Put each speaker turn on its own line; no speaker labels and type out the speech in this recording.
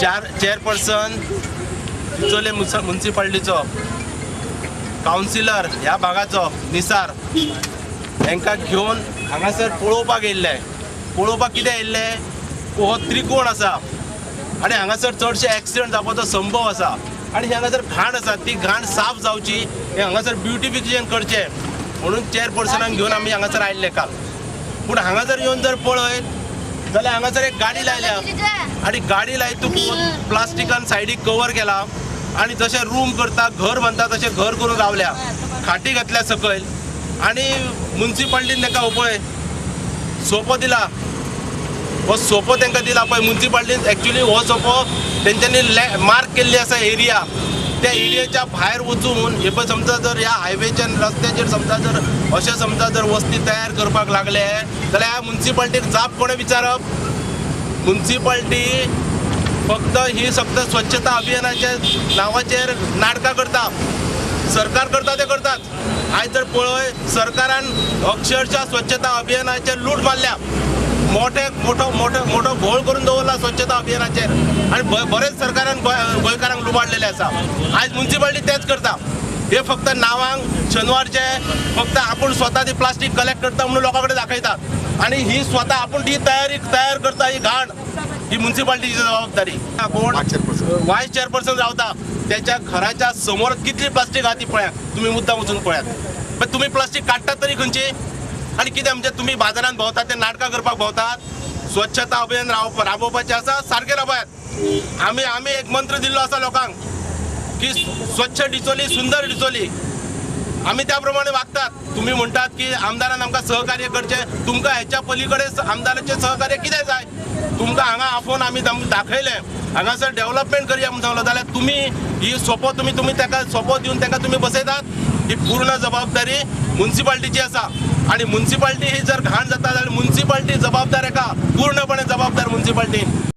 चार chairperson Dicholi मुन्सिपाल्टीचो councillor ह्या भागाचो निसार हेंकां घेवन हांगासर पळोवपाक येयल्ले. पळोवपाक कितें येयल्ले, हो त्रिकोण आसा आनी हांगासर चडशे एक्सिडंट जावपाचो संभव आसा आनी हांगासर घाण आसा, ती घाण साफ जावची, हे हांगासर ब्युटिफिकेशन करचें म्हणून चेअरपर्सनाक घेवन आमी हांगासर आयिल्ले काल. पूण हांगासर येवन जर पळयत जाल्यार हांगासर एक गाडी लायल्या आनी गाडी लायतूच प्लास्टिकान सायडीक कवर केला आनी जशें रूम करता, घर बांदता तशें घर करून रावल्या, खाटी घातल्या सकयल आनी मुन्सिपाल्टीन तांकां पळय सोपो दिला. हो सोपो तांकां दिला पळय मुन्सिपाल्टीन. एक्चुली हो सोपो तेंच्यांनी मार्क केल्ली आसा एरिया, त्या एरियाच्या भायर वचून हे पळय समजा जर ह्या हायवेच्या रस्त्याचेर समजा जर अशें समजा जर वस्ती तयार करपाक लागले जाल्यार ह्या मुन्सिपाल्टीक जाप कोणें विचारप? मुन्सिपाल्टी फक्त ही फक्त स्वच्छता अभियानाच्या नांवाचेर नाटकां करता. सरकार करता ते करतात. आयज जर पळय सरकारान अक्षरशः स्वच्छता अभियानाचेर लूट मारल्या, मोठे मोठो मोठो मोठो घोळ करून दवरला स्वच्छता अभियानाचेर आनी बरेच सरकारान गोंयकारांक लुबाडलेले आसा. आयज मुन्सिपाल्टी तेच करता. हे फक्त नांवांक शेनवारचे फक्त आपूण स्वता ती प्लास्टीक कलेक्ट करता म्हणून लोकां कडेन दाखयतात आनी ही स्वता आपूण ती तयारी तयार करता. ही घाण ही मुन्सिपाल्टीची जबाबदारी. कोण वायस चेअरपर्सन रावता त्याच्या घराच्या समोर कितली प्लास्टीक आहा ती पळयात, तुमी मुद्दाम वचून पळयात. पण तुमी प्लास्टीक काडटात तरी खंयची? आनी कितें म्हणजे तुमी बाजारांत भोंवतात ते नाटकां करपाक भोंवतात? स्वच्छता अभियान राबोवपाचें आसा, सारकें राबयात. आमी आमी एक मंत्र दिल्लो आसा लोकांक की स्वच्छ डिचोली सुंदर डिचोली, आमी त्या प्रमाणे वागतात. तुमी म्हणटात की आमदारान आमकां सहकार्य करचें, तुमकां हेच्या पलीकडे आमदाराचें सहकार्य कितें जाय? तुमकां हांगा आपोवन आमी दाखयलें हांगासर डेव्हलपमेंट करया म्हूण सांगलो जाल्यार तुमी ही सोपो तुमी तुमी ताका सोपो दिवन ताका तुमी बसयतात. ही पूर्ण जबाबदारी मुन्सिपाल्टीची आसा आनी मुन्सिपाल्टी ही जर घाण जाता जाल्यार मुन्सिपाल्टी जबाबदार एका पूर्णपणे जबाबदार मुन्सिपाल्टी.